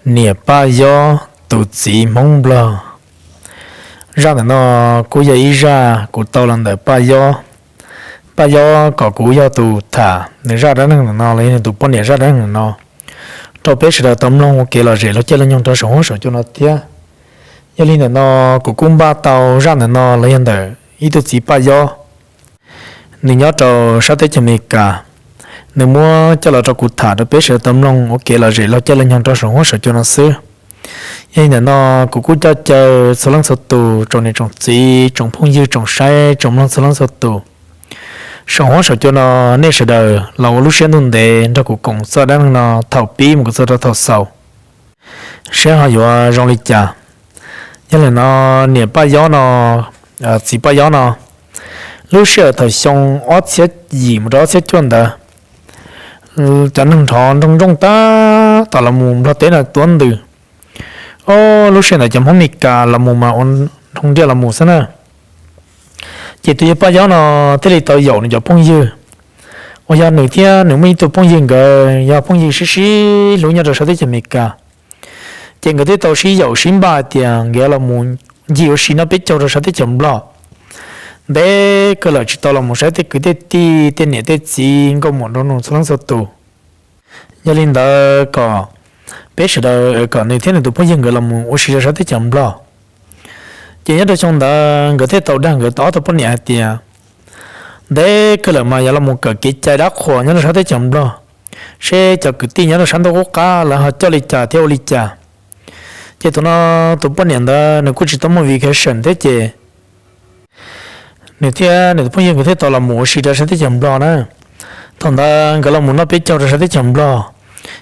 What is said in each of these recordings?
Niam Paj Yob tus txiv Hmoob Nplog. Zaj ntawm no kuj yog ib zaj kuv tau los ntawm Paj Yob. Paj Yob kom kuv yog tus tham nws zaj dab neeg ntawm no los yog nws tus poj niam zaj dab neeg ntawm no rau peb sawv daws tau mloog ua kev lom zem laug caij laug nyoog rau saum huab saum cua no thiab. Yog li ntawm no kuv kuj npaj tau zaj ntawm no los yog ntawm ib tug txiv Paj Yob, nws nyob rau sab teb chaws Amelikas. Nws muab coj los rau kuv tham rau peb sawv daws tau mloog ua kev lom zem laug caij laug nyoog rau saum huab saum cua no xwb. Yog li ntawm no kuv kuj coj caw txhua leej txhua tus, tsoom niam tsoom txiv, tsoom phooj ywg, tsoom saib tsoom mloog txhua leej txhua tus saum huab saum cua no, nej sawv daws los ua lub siab ntuj ntev nrog kuv koom txoj dab neeg no thaum pib mus kom txog rau thaum xaus, saib ho yuav zoo li cas. Yog li no, niam Paj Yob no, txiv Paj Yob no, lub sij hawm thaum xyoo ob txhiab yim mus rau ob txhiab cuaj ntawd, cov neeg nrov nroo nrooj tab tom los mus Nplog teb no tuab ntws. Ob, lub sij hawm ntawd cov Hmoob Amelikas los mus mas ua nroo nriaj los mus xwb na. Ces tus yawg Paj Yob no thiaj li tau yaum nws cov phooj ywg, uas yog nws thiab nws muaj ib tug phooj ywg, nkawd yog phooj ywg sib sib hlub nyob rau sab teb chaws Amelikas. Ces nkawd twb tau sib yaum sib npaj hais tias nkawd los mus ncig ua si noj peb caug rau sab teb chaws Nplog. Ntev kawg lawm tsis tau los mus saib tej kwv tej tij, tej niam tej txiv, nkauj muam nraug nus txhua leej txhua tus. Yog li ntawd kom peb sawv daws, kom nws thiab nws tus phooj ywg nkawd los mus ua si rau sab teb chaws Nplog. Ces nyob rau xyoo ntawd nkawd thiaj tau dag nkawd ob tug poj niam hais tias, ntev kawg lawm mas yuav los mus kawm kev cai dab qhuas nyob rau sab teb chaws Nplog, seb cov kwv tij nyob rau sab ntuj qub qab lawv ho coj li cas thiab ua li cas. Ces tus no, tus poj niam ntawd nws kuj tsis tau muaj vacation thiab ces nws thiab nws tus phooj ywg nkawd thiaj tau los mus ua si rau sab teb chaws Nplog na. Thaum ntawd nkawd los mus noj peb caug rau sab teb chaws Nplog,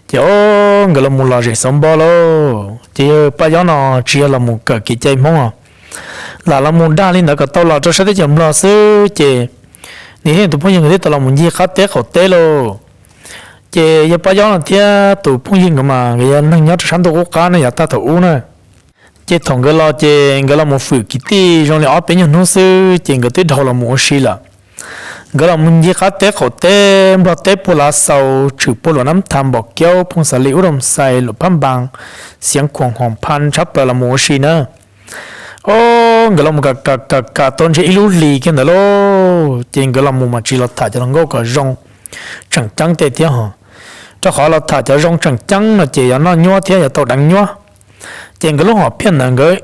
ces ob, nkawd los mus lom zem xauv npo lauj. Ces yawg Paj Yob no tsis yog los mus kawm kev cai Hmoob os, lam los mus dag li ntawd kom tau los rau sab teb chaws Nplog xwb ces nws thiab nws tus phooj ywg nkawd thiaj tau los mus ncig qab teb qaum teb lauj. Ces yawg Paj Yob no thiab tus phooj ywg nkawd mas nkawd yog neeg nyob rau sab ntuj qub qab ne, yav tag thaum ub na. Ces thaum nkawd los ces nkawd los mus fwm kwv tij zoo li ob peb nyuag hnub xwb ces nkawd twb dhau los mus ua si lawm. Nkawd los mus ncig qab teb qaum teb, Nplog teb puag Lav Xaus, tshwm puag Luam Nab Thas, Npaum Kiaub, Phooj Xav Lis, Ub Rooj Xais, Luam Phab Npas, Xiav Khuam, Hoom Phas, tshab plaws los mus ua si na. Ob, nkawd los mus kam kam kam kam tau ntshe ib lub hlis kiag ntawd lauj, ces nkawd los mus mas tsis los tham cov hluas nkauj kom zoo tseem ceeb tej thiab ho, rau qhov los tham cov zoo tseem ceeb no ces yog noj nyuab thiab yog tau deev nyuab. Ces nkawd lub hom phiaj ntawd nkawd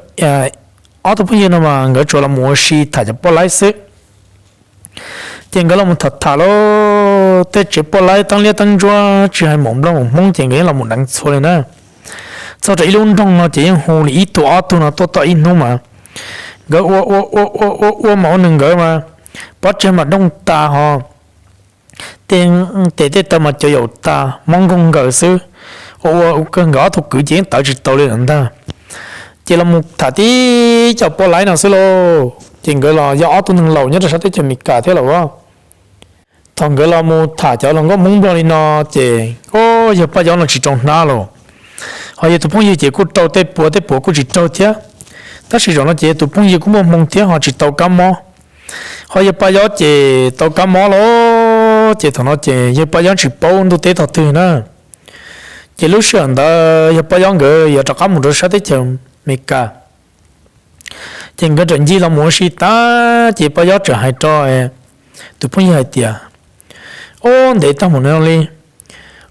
ob tug phooj ywg no mas nkawd tsuas los mus ua si tham cov poj laib xwb. Ces nkawd los mus tham tham lauj, tej tsev poj laib teeb liab teeb ntsuab tsis hais maum Nplog maum Hmoob ces nkawd yeej los mus deev txhua li na. Txog rau ib lub nroog no ces yeej hu li ib tug ob tug no tuaj tau ib hnub mas nkawd ua ua ua ua ua ua mas ua nws nkawd mas pob tseg mas dooj tas ho, tej tes tej taw mas cov yaum tas mob nkoog nkaws xwb. Ua ua kawg nkawd ob tug kwv ces yeej tawv tsis tau li lawm ntag. Ces los mus tham tib cov poj laib no xwb lauj, ces nkawd los yog ob tug neeg laus nyob rau sab teb chaws Amelikas thiab lauj. Thaum nkawd los mus tham cov hluas nkauj Hmoob Nplog li no ces, o, yawg Paj Yob no tsis rau hnab lauj. Ho yawg tus phooj ywg ces kuj rau tej puas tej puas kuj tsis raug thiab. Tab sis zaum no ces yawg tus phooj ywg kuj muaj hmoo thiab ho tsis tau kab mob. Ho yawg Paj Yob ces tau kab mob lauj, ces thaum no ces yawg Paj Yob tsis paub ntuj teb tog twg na. Ces lub sij hawm ntawd yawg Paj Yob nkawd yuav rov qab mus rau sab teb chaws Amelikas. Ces nkawd rawm ncig los mus ua si tas ces Paj Yob txawm hais rau tus phooj ywg hais tias, o, ntev tag mus no li,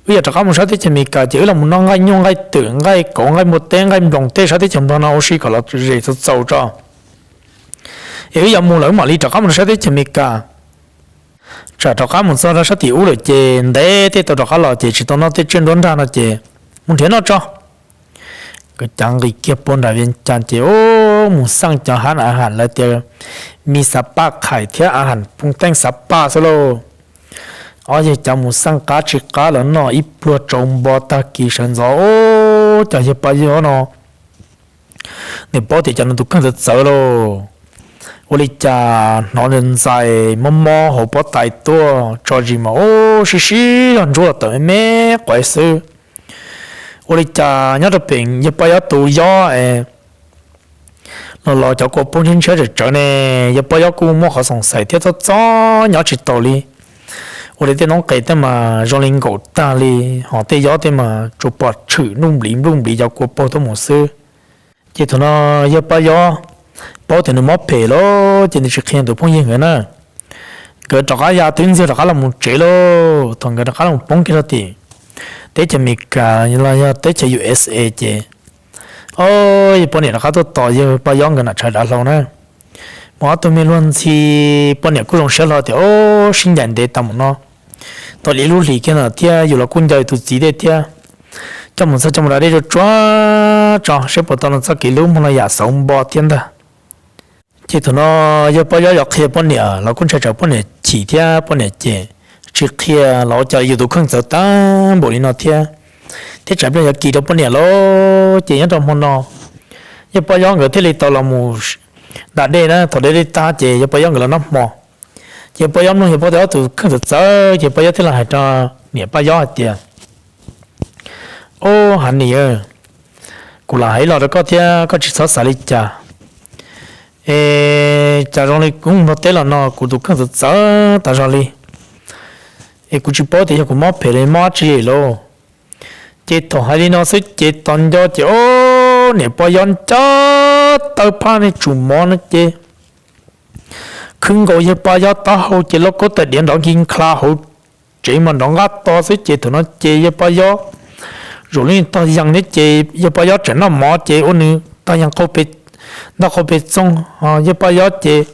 wb yuav rov qab mus sab teb chaws Amelikas ces wb los mus noj nqaij nyuj nqaij twm nqaij kauv nqaij npua teb nqaij nploos tej sab teb chaws Nplog no ua si kom los zem txaus txaus tso, es wb yuav mus lawm wb mam li rov qab mus rau sab teb chaws Amelikas. Tsam rov qab mus txog rau sab tim ub lawm ces ntev tej tau rov qab los ces tsis tau noj tej tsiaj nruab nrag no ces mus nrhiav noj tso. Nkawd cav nqis kiag puag nram Vias Cas ces mus xaj cov hab a ham lawv tias mi xav paj qhais thiab a ham phooj teej xav paj xwb lauj. Ob yawg cav mus xaj qab tsis qab lawv noj ib pluag tsau npo tag kis sawv ntxov, cov yawg Paj Yob no nws paub tias cov nws tus kheej txawv txawv lauj. Ua li cas hnov ntxais mob mob hauv pob tais tuaj tso zis mas, o, sib sib zog ntsuab los tawm me me quav xwb. Ua li cas nyob rau pem yawg Paj Yob tus yob es los los cov kua poob ntshiab ntshiab tsawm tsawv ne, yawg Paj Yob kuj muaj qhov xoom xaim thiab txob txob nyob tsis taus li. ua li tej noob qes tej mas zoo li nkaum tag li, ho tej yob tej mas tsuas pom tshwm npluj npliv npluj npliv cov kua paug tuaj mus xwb. Ces thaum no yawg Paj Yob paub tias nws mob phem lawm ces nws tsis qhia tus phooj ywg nkawd na. Nkawd rov qab ya twb ntxiag rov qab los mus tsev lauj. Thaum nkawd rov qab los poob kiag rau tim teb chaws Amelikas los yog teb chaws U S A ces, o, yawg poj niam rov qab tuaj tos yawg Paj Yob nkawd nram tshav dav hlau na. Muaj ob tug me luag ntxhi, poj niam kuj zoo siab hlo tias, o, sib ncaim ntev tas mus no, tau li lub hlis kiag no thiab yus los kuj nco yus tus txiv tej thiab. Coj mus txog coj mus da dej tsuag tsuag tso seb puas tau no txoj kev hlub muaj no yam xauv npo thiab ntag. Ces thaum no yawg Paj Yob yuav qhia poj niam los kuj ntshai tsam poj niam chim thiab poj niam ces tsis qhia los ua cas yus tus kheej txawv tag npaum li no thiab, thiab tsam pliag yuav kis rau poj niam lauj. Ces nyob rau hmo no yawg Paj Yob nkawd thiaj li tau los mus da dej na. Thaum da dej tag ces yawg Paj Yob nkawd los noj hmo. Ces yawg Paj Yob mloog yawg paub tias ob tug kheej txawv txawv ces Paj Yob thiaj los hais rau niam Paj Yob hais tias, Ob, Hav Nis, kuv lam hais ib los rau koj thiab koj tsis txhob xav li cas. Es cas zoo li kuv mus npog teb los no kuv tus kheej txawv txawv tas zog li, es kuv tsis paub tias yog kuv mob phem los mob dab tsi lauj. Ces thaum hais li no xwb ces tos nco ces, o, niam Paj Yob ncaj tawb phaj niag tsum mov no ces khwb nkaus yawg Paj Yob taub hau ces lauj kaub tais diav nrov nkig nkla hauv tsev mas nrov nqaj to xwb ces thaum no ces yawg Paj Yob zaum lub tog yees thiab ces yawg Paj Yob tseem noj mov ces ua nws tog yees qaug pes, ntog qaug pes txoog, yawg Paj Yob ces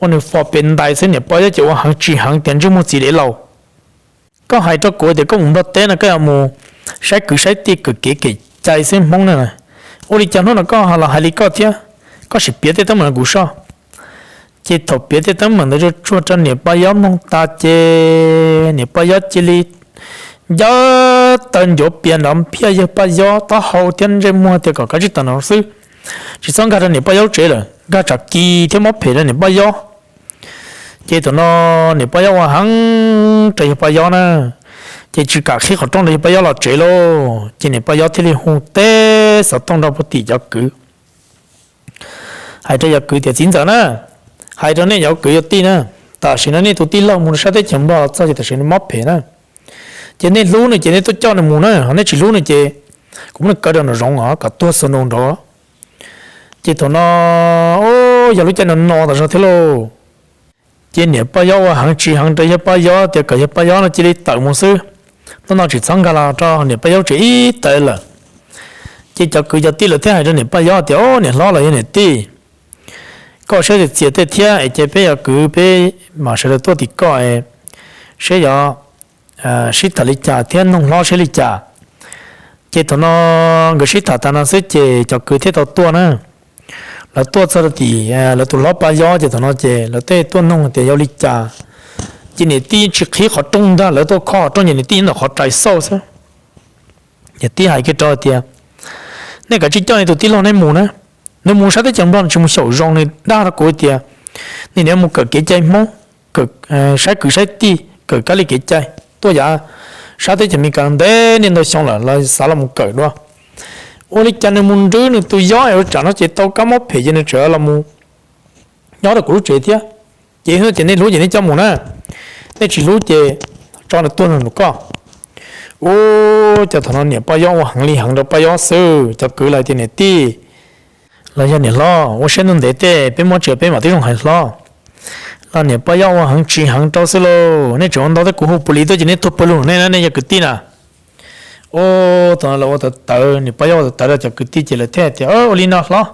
ua nws fo pes ntais xwb. Niam Paj Yob ces ua heev tsis heev tias, Ntsej muag txiv dev laus, koj hais rau kuv tias koj mus npog teb no koj yuav mus saib kwv saib tij kawm kev kem cai xwb Hmoob na. Ua li cas hnub no koj los hais li koj thiab? Koj sim piav tej teeb meem rau kuv soj. Ces thaum piav tej teeb meem ntawd tsuag tsuag rau niam Paj Yob mloog tas ces niam Paj Yob cia li ncaj taw ncuav pias nrov phiaj yawg Paj Yob taub hau thiab ntsej muag tias kom kav tsij tawm no xwb, tsis txhob nkag rau niam Paj Yob lub tsev lawm, nkag tsam kis thiab mob phem rau niam Paj Yob. Ces thaum no niam Paj Yob ua heev rau yawg Paj Yob na, ces tsis kam qhib qhov rooj rau yawg Paj Yob los tsev lauj. Ces niam Paj Yob thiaj li hu teb xov tooj rau puag tim cov kwv, hais rau yog kwv tias, Txiv ntxawm na, hais rau nej cov kwv yog tij na, tam sim no nej tus tij laug mus rau sab teb chaws Nplog los txog ces tam sim no mob phem na. Ces nej hlub nws ces nej tuaj coj nws mus na, ho nej tsis hlub nws ces kuv muab nws kaw rau nraum zoov os kom tuag xua nraum nraud. Ces thaum no yog lub caij no no tas zog thiab lauj. Ces niam Paj Yob ua heev tsis heev rau yawg Paj Yob tias kom yawg Paj Yob no cia li tawm mus xwb, hnub no tsis txhob nkag los rau niam Paj Yob tsev ib taws lawm. Ces cov kwv cov tij lawv thiaj hais rau niam Paj Yob tias, Ob, niam hlob los yog niam tij, koj siab txias txias tej thiab es ces peb yog kwv peb mam sawv daws tuaj tim koj seb yog sib tham li cas thiab noog hlob seb li cas. Ces thaum no nkawd sib tham tas no xwb ces cov kwv thiaj tau tuaj na. Lawv tuaj txog rau tim lawv tus hlob Paj Yob ces thaum no ces lawv thiaj tuaj noog tias yog li cas. Ces niam tij tsis qhib qhov rooj ntag, lawv tuaj khob qhov rooj ces niam tij nyob ntawm qhov rais xauj xwb. Niam tij hais kiag rau tias, Nej kav tsij coj nej tus tij laug nej mus na, nws mus sab teb chaws Nplog nws tsis mus xyaum zoo, nws dag rau kuv tias nws yuav mus kawm kev cai Hmoob, saib kwv saib tij, kawm kab li kev cai, tuaj yav sab teb chaws Amelikas ntev niaj ntau xyoo lawm los xav los mus kawm dua. Ua li cas nws mus nrwb nws tus yob es ua tsam no ces tau kab mob phem ces nws tseem los mus nyob rau kuv lub tsev thiab. Ces hnub ces nej hlub ces nej coj mus na, nej tsis hlub ces tso nws tuag nrog koj. Ua cas thaum no niam Paj Yob ua heev li heev rau Paj Yob xwb, cov kwv lawv tias, Niam tij los yog niam hlob, ua siab ntuj ntev tej peb muab tsis peb mam tib zoo hais hlob. Los niam Paj Yob ua heev tsis heev rau xwb lauj, nej tseem ua ntau thiab, kuv hu pus lis tuaj ces nej tuag pawg lug nej na, nej yog kwv tij na. Ua thaum no lawv ua tawv tawv, niam Paj Yob ua tawv tawv rau cov kwv tij ces lawv thiaj tias, Ua li no hlob,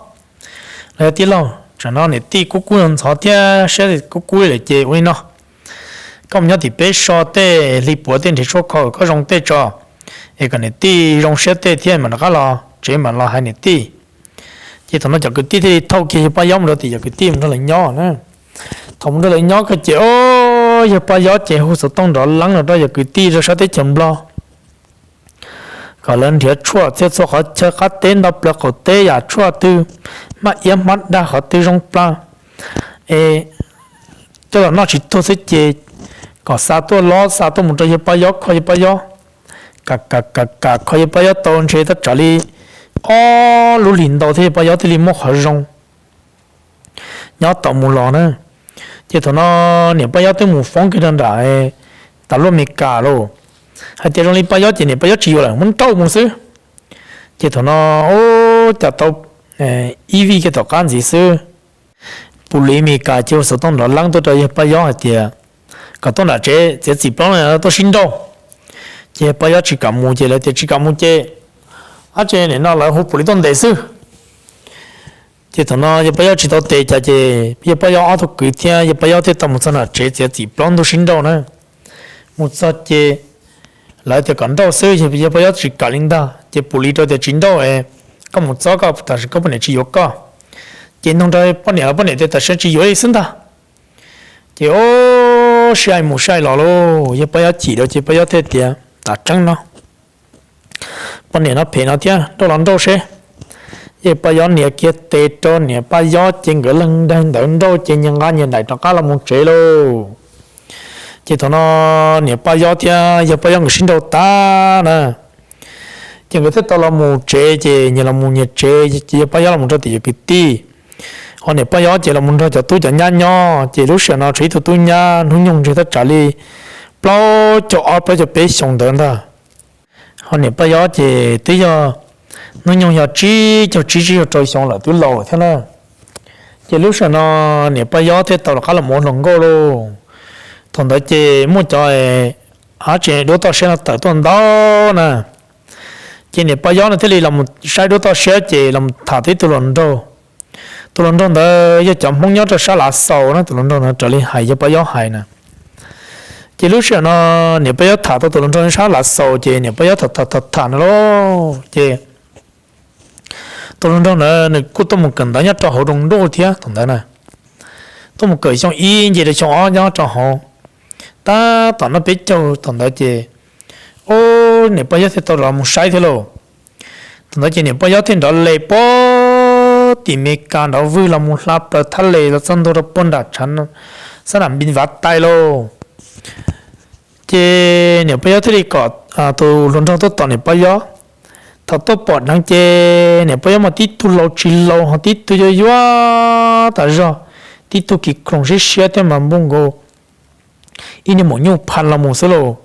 los yog tij laug, tsam no niam tij kub kub ntxhov thiab siab kub kub lawm ces ua li no, koj mus nyob tim peb so tej hli puav tej nrhiav tshuaj kho kom koj zoo tej tso, es kom niam tij zoo siab tej thiab mam rov qab los tsev mam los hais niam tij. Ces thaum no cov kwv tij thiaj li thauj kiag yawg Paj Yob mus rau tim cov kwv tij mus nrog lawv nyob na. Thaum mus nrog lawv nyob kawg ces, o, yawg Paj Yob ces hu xov tooj nrov leeb los rau yog kwv tij rau sab teb chaws Nplog kom lawv nrhiav tshuaj txhia txhua qhov chaw qab teb ntau plaws qaum teb, yam tshuaj twg hmab iab hmab dag qhov twg zoo plab es coj los noj tsis tuag xwb ces kom xa tuaj lob xa tuaj mus rau yawg Paj Yob kho yawg Paj Yob. Kam kam kam kam kho yawg Paj Yob tau ntshe tab tsam li ob lub hlis ntau thiab yawg Paj Yob thiaj li muaj qhov zoo nyob tau mus los na. Ces thaum no niam Paj Yob twb mus foob kiag rau nram tas luaj Amelikas lauj. Hais tias zoo li Paj Yob ces niam Paj Yob tsis yuav lawm, muab nrauj mus xwb. Ces thaum no, ua cas tau ib vij kiag tom qab ntxiv xwb, pus lis Amelikas cia li xuas tau nrov leeb tuaj rau yawg Paj Yob hais tias kom tuaj nram tsev txiav txim plaub no tuaj sib nrauj. Ces yawg Paj Yob tsis kam mus ces lawv tias tsis kam mus ces ab tsi nim no lawv hu pus lis tuaj ntes xwb. Ces thaum no yawg Paj Yob tsis tau tes cas ces yawg Paj Yob ob tug kwv thiab yawg Paj Yob thiaj tau mus txog nram tsev txiav txim plaub ntuj sib nrauj na. Mus txog ces lawv tias kom nrauj xwb, yawg Paj Yob tsis kam li ntag ces pus lis rau tias tsis nrauj es koj mus txob koj tam sim koj poj niam tsis yuav koj. Ces nug rau poj niam los poj niam tias tam sim tsis yuav li xwb ntag. Ces ua sib aim mus sib aim los lauj, yawg Paj Yob chim rau ces Paj Yob thiaj tias tam tseeb no poj niam no phem no thiab, nrauj los nrauj seb. Yawg Paj Yob nias kiag tes rau niam Paj Yob ces nkawd leeg daig ntawd nrauj ces nyias nqa nyias daim rov qab los mus tsev lauj. Ces thaum no niam Paj Yob thiab yawg Paj Yob nkawd sib nrauj tag na, ces nkawd thiaj tau los mus tsev ces nyias los mus nyias tsev ces yawg Paj Yob los mus rau tim yawg kwv tij, ho niam Paj Yob ces los mus nrog cov tub cov nyab nyob. Ces lub sij hawm no tshuav ib tug tub nyab hnub nyoog ntshe thaj tsam li plaub caug ob plaub caug peb xyoo ntawd ntag. Ho niam Paj Yob ces twb yog hnub nyoog yog tsib caug tsib tsib caug rau xyoo lawm, twb laus lawm thiab na. Ces lub sij hawm no niam Paj Yob thiaj tau rov qab los ua hluas nkauj lauj. Thaum ntawd ces muaj cov ab tsi duab toj siab no tawm tuaj ntau na. Ces niam Paj Yob no thiaj li los saib duab toj siab ces los tham tau ib tug hluas nraug. Tus hluas nraug ntawd yog cov Hmoob nyob rau sab Lav Xaus na, tus hluas nraug ntawd raws li hais yawg Paj Yob hais na. Ces lub sij hawm no niam Paj Yob tham tau tus hluas nraug sab Lav Xaus ces niam Paj Yob tham tham tham tham no lauj ces tus hluas nraug ntawd nws kuj tuaj mus kawm ntawv nyob rau hauv zoo nruj thiab thaum ntawd na. Tuaj mus kawm xyoo ib nce rau xyoo ob nyob rau hauv, tab tom noj peb caug thaum ntawd ces, o, niam Paj Yob thiaj tau los mus saib thiab lauj. Thaum ntawd ces niam Paj Yob thiaj nrov les puag tim Mes Kas nrov vwg los mus hla plaws thaj les los txog ntua rau puag nram tshav xab nam npis vav tais lauj. Ces niam Paj Yob thiaj li kom tus hluas nraug tuaj tos niam Paj Yob. Thaum tuaj pom dheev ces niam Paj Yob mas tib tug laus tsis laus ho tib tug yuag yuag tas zog, tib tug kis khoom siab siab thiab mas npuj nkaus ib niag maum nyuj pha los mus xwb lauj.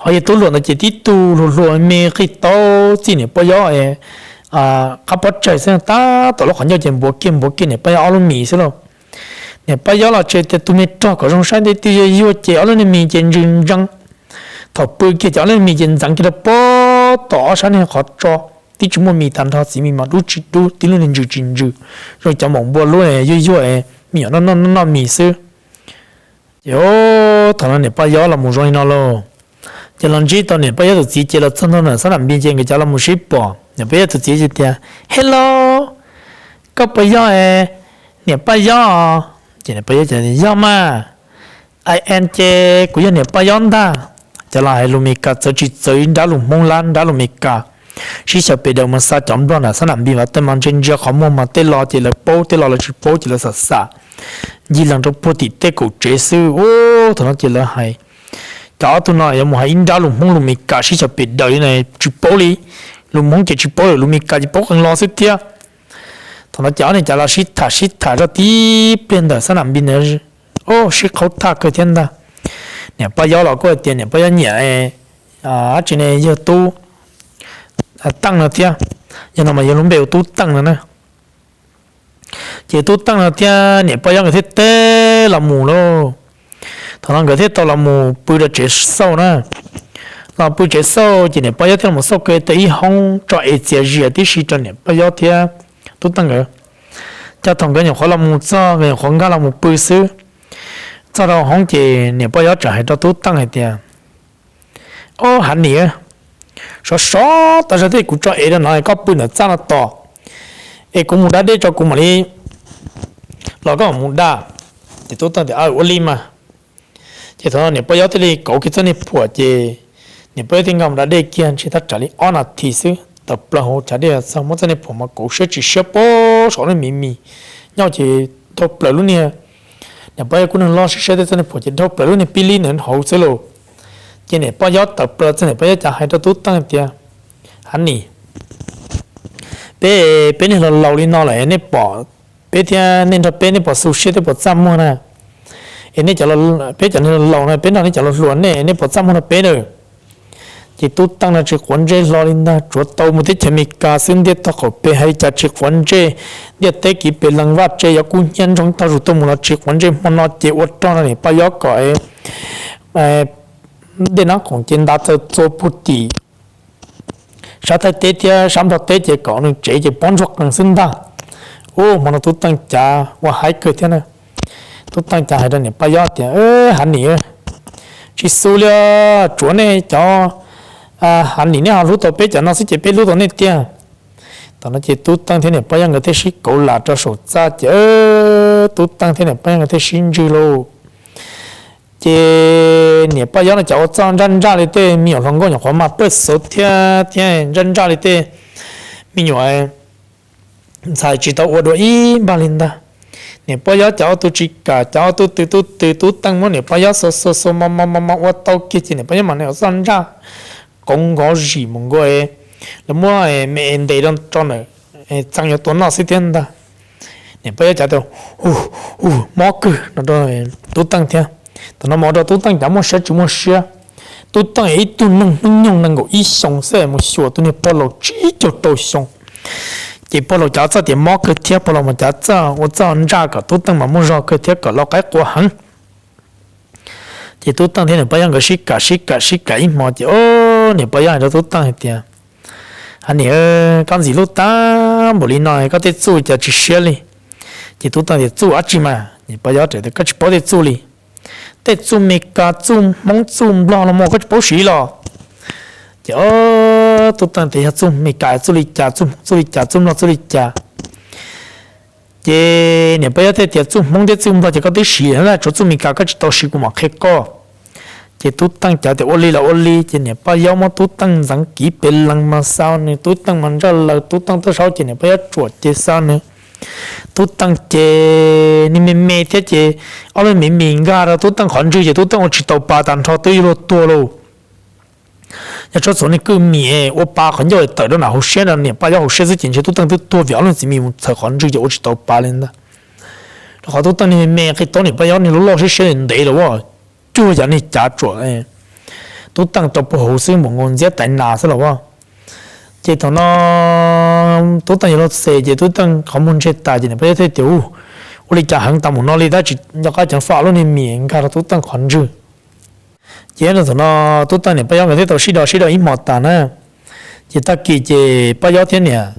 Ho yog tub hluas ntawd ces tib tug hluas hluas me qij tau txij niam Paj Yob qab pob tsaig xwb, tab tom lub qhov ncauj ces npuav kiag npuav kiag niam Paj Yob ob lub mis xwb lauj. Niam Paj Yob los tsev tias tus me rog kom zoo saib, tib tug yuag yuag ces ob lub niag mis ces ntsws ntsees. Thaum pw kiag ces ob lub niag mis ces ntxeev kiag rau puag tom ob sab niag qhov tso, tib tsis muaj mis tag nrho, txiv mis mas dub tsis dub, tib lub niag ntsws tsis ntsws, zoo cov maum npua lub yuag yuag, me nyuam noj noj noj mis xwb. Ces thaum no niam Paj Yob los mus zoo li no lauj, ces los ntsib tau niam Paj Yob tus txiv ces los txog ntua ntawm xab nam npis ces nkawd cov los mus sib pom, niam Paj Yob tus txiv ces tias, Hello, koj puas yog niam Paj Yob? Ces niam Paj Yob tias, Yog mas, I am, ces kuv yog niam Paj Yob ntag. Cov laus hais lus Mes Kas txawv tsis txawv ib nrab lus Hmoob lab nrab lus Mes Kas, sib xyaw pes daws mas xa cov Nplog nram xab nam npis mas tej mas ntsia ntsia qhov muag mas tej lo ces lawv paub, tej lo lawv tsis paub ces lawv xam xam ncig lees rau puag tim tej kaum tsev xwb. Ub, thaum no ces lawv hais, cov ob tug no yuav mus hais ib nrab lus Hmoob lus Mes Kas sib xyaw pes daws li na, tsis paub li. Lus Hmoob ces tsis paub lawm, lus Mes Kas ces paub qee lo xwb thiab. Thaum no ces ob niag cov los sib tham sib tham zoj tib pliag ntawm xab nam npis ntawd, o, sib qhaub thaj kawg thiab ntag. Niam Paj Yob los kuj hais tias niam Paj Yob nyiam ab tsi ne yawg tub Teej no thiab, yog no mas yog lub npe ua Tub Teej no na. Ces Tub Teej no thiab niam Paj Yob nkawd thiaj teb los mus lauj. Thaum no nkawd thiaj tau los mus pw rau tsev xauj na. Los pw tsev xauj ces niam Paj Yob thiaj los xauj kiag tau ib hoob tso es txias zias tib si rau niam Paj Yob thiab Tub Teej nkawd. Ces thaum nkawd nyuam qhuav los mus txog, nkawd nyuam qhuav nkag los mus pw xwb, txog rau hoob ces niam Paj Yob txawm hais rau Tub Teej hais tias, Ob, Hav Nim, sov sov tas zog thiab, kuv tso es rau no, koj pw ntawm txaj no tos, es kuv mus da dej tso kuv mam li los koj mam mus da. Ces Tub Teej tias, Aw, ua li mas. Ces thaum no niam Paj Yob thiaj li kauv kiag txoj niag phuam ces niam Paj Yob thiaj nkag mus da dej kiag, ntshe thaj tsam li ob nas this xwb tawm plaws hauv chav dej los txog, muab txoj niag phuam mas kauv siab tsis siab puag saum lub niag mis mis, nyob ces dhau plaws lub niag, niam Paj Yob kuj neeg loj siab siab thiab, txoj niag phuam ces dhau plaws lub niag pib lib ntawd hauv xwb lauj. Ces niam Paj Yob tawm plaws txog, niam Paj Yob cav hais rau Tub Teej tias, Hav Nim, peb, peb niag laus laus li no lawm nej pom, peb thiab nej nrog peb, nej puas xu siab thiab puas txaj muag na? Es nej cov, peb cov neeg laus no peb nrog nej cov hluas hluas nej, nej puas txaj muag rau peb na? Ces Tub Teej no tsis quav ntsej hlo li ntag, tsuav tau mus teb chaws Amelikas xwb ntiaj teb qaum pem hais cas tsis quav ntsej. Ntiaj teb kiv pes lees vaj tse yuav kub hnyiab ntsoog tag zus tuaj mus los tsis quav ntsej, hmo no ces ua rog no niam Paj Yob kom dej nab qoom ces nta txaws txua puag tim sab Thaib teb thiab sab Nplog teb ces kom nws tsev ces pob ntsuag qees xwb ntag. Ub, hmo no Tub Teej cav ua haib kawg thiab na. Tub Teej cav hais rau niam Paj Yob tias, Hav Nim, tsis xu li, tsuav nej cov Hav Nim nej ho hlub tau peb cov no xwb ces peb hlub tau nej tiag. Thaum no ces Tub Teej thiab niam Paj Yob nkawd thiaj sib kauv lam rau saum txaj ces Tub Teej thiab niam Paj Yob nkawd thiaj sib ntsws lauj. Ces niam Paj Yob no cas ua txuj ntsaj ntsaj li tej me nyuam hluas nkauj nyuam qhuav mas pawj xauv thiab thiab ntsaj ntsaj li tej me nyuam ntxhais tsis tau ua dua ib npag li ntag. Niam Paj Yob cas ob tug tsis kam, cas ob tug tw tub tw, Tub Teej muab niam Paj Yob xua xua xua mo mo mo mo ua tau kiag ces niam Paj Yob mas ua txuj ntsaj, qauv nkov zim mus nkaus, lawv muab me es ntes rau ntawm txee yuav tua noj xwb thiab ntag. Niam Paj Yob cav tias, Hu, hu, mob kawg no rau Tub Teej thiab. Thaum no mas ua rau Tub Teej cas muaj siab tsis muaj siab. Tub Teej ib tug neeg hnub nyoog nees nkaum ib xyoo xwb mus xyuas tus niag pog laus tsib caug rau xyoo. Ces pog laus cav txuj tias mob kawg thiab, pog laus mas cav txuj ua txuj ntsaj kom Tub Teej mas muaj zog kawg thiab kom lau qaib qua heev. Ces Tub Teej thiab niam Paj Yob nkawd sib kam sib kam sib kam ib hmo ces o, niam Paj Yob hais rau Tub Teej hais tias, Hav Nim, koj ntxim hlub tag npaum li no koj tej txuj cas tsis siab li? Ces Tub Teej tias, Txuj dab tsi mas? Niam Paj Yob tias, Koj tsis paub tej txuj li? Tej txuj Meskas, txuj Hmoob, txuj Nplog los mas koj tsis paub siv los? Ces o, Tub Teej tias, Yog txuj Meskas txuj li cas, txuj Hmoob txuj li cas, txuj Nplog txuj li cas? Ces niam Paj Yob thiaj tias, Txuj Hmoob thiab txuj Nplog ces koj twb siv, tsuav txuj Meskas koj tsis tau siv, kuv mam qhia koj. Ces Tub Teej cav tias, Ua li los ua li. Ces niam Paj Yob muab Tub Teej ntxeev kiv pes lees mas xa nws, Tub Teej mas ntsaj laws, Tub Teej tuaj saib ces niam Paj Yob tsuam ces xa nws. Tub Teej ces niag me me thiab ces ob lub mis mis nkag rau Tub Teej qhov ntswg ces Tub Teej ua tsis tau pa, tag nrho twb yuav luag tuag lauj. Yog tshuav txhua niag kwj mis ua pa qhov ncauj tawm rau nram hauv siab, rau niam Paj Yob hauv siab xwb ces ntshe Tub Teej twb tuag vim ob lub ntxiv mis mus txhawv qhov ntswg ces ua tsis tau pa li ntag. Rau qhov Tub Teej niag me me qi tob niam Paj Yob niag loj loj siab siab ntev los as, cuag yog niag cav tsuam Tub Teej rau puag hauv xwb, npaum nkaus ntxiab tais nas xwb los as. Ces thaum no Tub Teej yuav luag xes ces Tub Teej qhov muag ntseg tas ces niam Paj Yob thiaj tias, Ua li cas heev tas mus no li, tab tsis nco qab ceev faj lub niag mis nkag rau Tub Teej qhov ntswg. Ces thaum no Tub Teej niam Paj Yob nkawd thiaj tau sib do sib do ib hmo tas na. Ces tag kis ces Paj Yob thiab niam,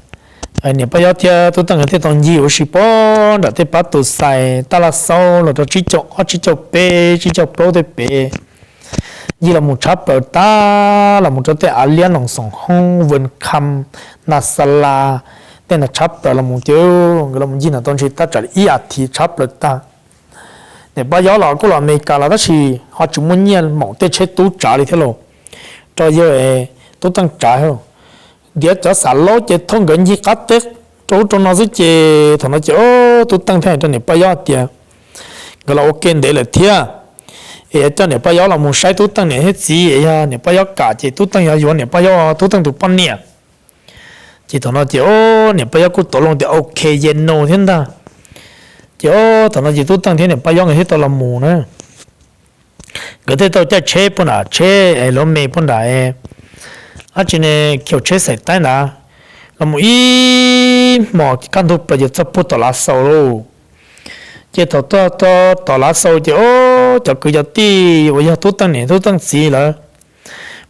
niam Paj Yob thiab Tub Teej nkawd thiaj tau ncig ua si pem nram tej pab tus xais taj laj xaub los rau tsib caug ob tsib caug peb tsib caug plaub tej pem. Ncig los mus tshab plaws tag los mus rau tej Av Liab, Noos Xoom Hoob, Vwm Kham, Nas Xas Las, tej no tshab plaws los mus ces nkawd los ncig no tau ntshe tab tsam li ib as thiv tshab plaws tag. Niam Paj Yob los kuj los Amelikas los tab sis ho tsis muaj nyiaj maum tej tsheb tub tsav li thiab los, rau yawg Tub Teej tsav. Ntiav cov xam laub ces thauj nkawd ncig qab teb rau ub rau no xwb ces thaum no ces Tub Teej thiaj hais rau niam Paj Yob tias nkawd los ua ke ntev lawm thiab, es yuav coj niam Paj Yob los mus saib Tub Teej niam thiab txiv, yog niam Paj Yob kam ces Tub Teej yuav yuav niam Paj Yob, Tub Teej tus poj niam. Ces thaum no ces niam Paj Yob kuj tau loo tias ok yes no thiab ntag. Ces thaum no ces Tub Teej thiab niam Paj Yob nkawd thiaj tau los mus na. Nkawd thiaj tau caij tsheb puag nram tsheb es lov me puag nram, ab tsi ne, khiv tsheb xaim taib ntawd, los mus ib hmos kaj ntug plaws ces txog puag tom Lav Xaus lauj. Ces thaum txog tom Lav Xaus ces o, cov kwv cov tij uas yog Tub Teej niam Tub Teej txiv lawv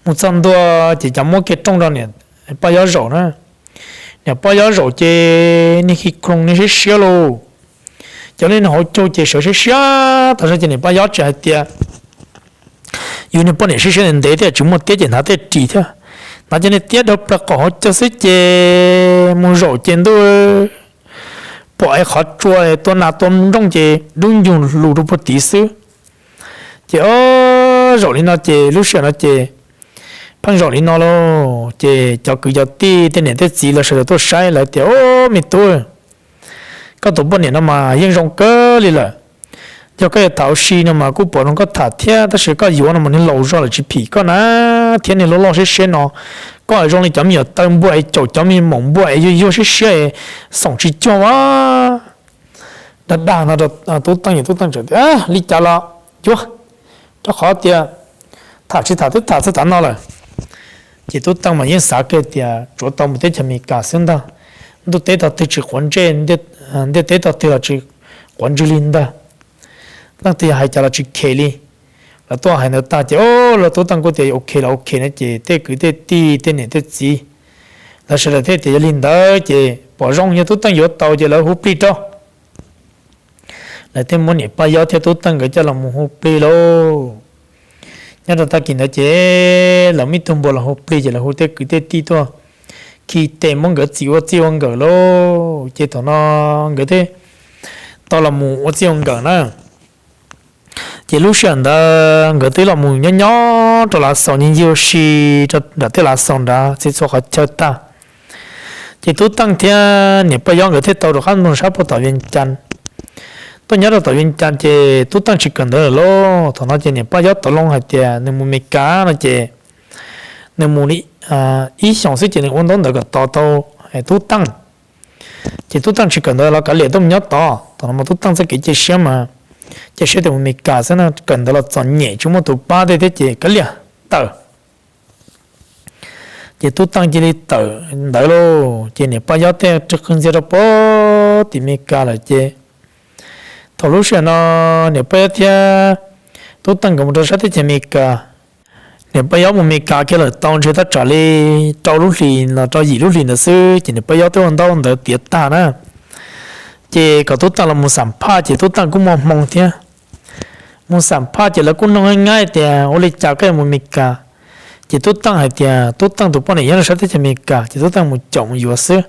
mus txog ntua ces cov muab kiag rooj rau niam Paj Yob zaum na. Niam Paj Yob zaum ces niag khi kloos niag siab siab lauj. Cov niag hauv caug ces sawv siab siab tas zog ces niam Paj Yob tsis hais tias yus niag poj niam siab siab ntev ntev thiab tsis muaj tiab ces hnav tej ris thiab, hnav cov niag tiab dawb plaws qaum hauv caug xwb ces mus zaum ces ntuj pom es qhov tsua tua nas tua nrooj ces dub ncug lus rau puag tid xwb. Ces o, zaum li no ces lub sij hawm no ces pheej zaum li no lauj ces cov kwv cov tij tej niam tej txiv lawv sawv daws tuaj saib lawv tias o, me tub, koj tus poj niam no mas yeej zoo kawg li lawm. Yog koj yuav tham ua si no mas kuj pom zoo koj tham thiab tab sis koj yuav no mas niag laus zog lawm tsis phim koj na, thiab niag loj loj siab siab no, koj zoo li cov me nyuam taw npua es caum cov me nyuam maum npua es yuag yuag siab siab es xoom tsis cuag a. Dag dag no rau Tub Teej, Tub Teej txawm tias li cas los Yuav, rau qhov tias tham tsis tham twb tham txog tav no lawm. Ces Tub Teej mas yeej xav kiag tias tsuav tau mus teb chaws Amelikas xwb ntag. Ntuj teb tog twg tsis quav ntsej, ntiaj teb tog twg los tsis quav ntswg li ntag. Leej twg yog hais cas los tsis khem li. Lawv tuaj hais ntawd tag ces o, los Tub Teej kuj tias ok los ok no ces tej kwv tej tij tej niam tej txiv lawv sawv daws thiaj tias yog li ntawd ces pom zoo yog Tub Teej yuav tau ces lawv hu plig rau. Lawv thiaj muab niam Paj Yob thiab Tub Teej nkawd coj los mus hu plig lauj. Nyob rau tag kis ntawd ces lawv muaj ib tug npua los hu plig ces lawv hu tej kwv tej tij tuaj khi tes muab nkawd txim ua txij ua nkawm lauj. Ces thaum no nkawd thiaj tau los mus ua txij ua nkawm na. Ces lub sij hawm ntawd nkawd twb los mus nyob nyob rau Lav Xaus, ncig ncig ua si rau nram tej Lav Xaus nrad txhia txhua qhov chaw tag. Ces Tub Teej thiab niam Paj Yob nkawd thiaj tau rov qab mus sab puag tom Vias Cas. Tuaj nyob rau tom Vias Cas ces Tub Teej tsis kawm ntawv lawm lauj. Thaum no ces niam Paj Yob tau loo hais tias nws mus Mes Kas no ces nws mus li ib xyoos xwb ces nws ua ntaub ntawv kom tos tau Tub Teej. Ces Tub Teej tsis kawm ntawv los kav liam tuaj mus nyob tod. Thaum no mas Tub Teej txoj kev cia siab mas cia siab tias mus Mes Kas xwb na, kawm ntawv los txom nyem tsis muaj tus pab tej thiab ces kav liam tawm. Ces Tub Teej cia li tawm ntawv lauj. Ces niam Paj Yob thiaj rau qhov ntxias rau puag tim Mes Kas lawm ces thaum lub sij hawm no niam Paj Yob thiab Tub Teej nkawd mus rau sab teb chaws Mes Kas. Niam Paj Yob mus Mes Kas kiag lawm tau ntshe tab tsam li rau lub hlis los rau yim lub hlis ntawd xwb ces niam Paj Yob twb ua ntaub ntawv tiav tag na. Ces kom Tub Teej los mus xam phaj ces Tub Teej kuj muaj hmoo thiab. Mus xam phaj ces lawv kuj noog nqaij nqaij tias ua li cas koj yuav mus Mes Kas. Ces Tub Teej hais tias Tub Teej tus poj niam nyob rau sab teb chaws Mes Kas ces Tub Teej mus caum mus yuav xwb.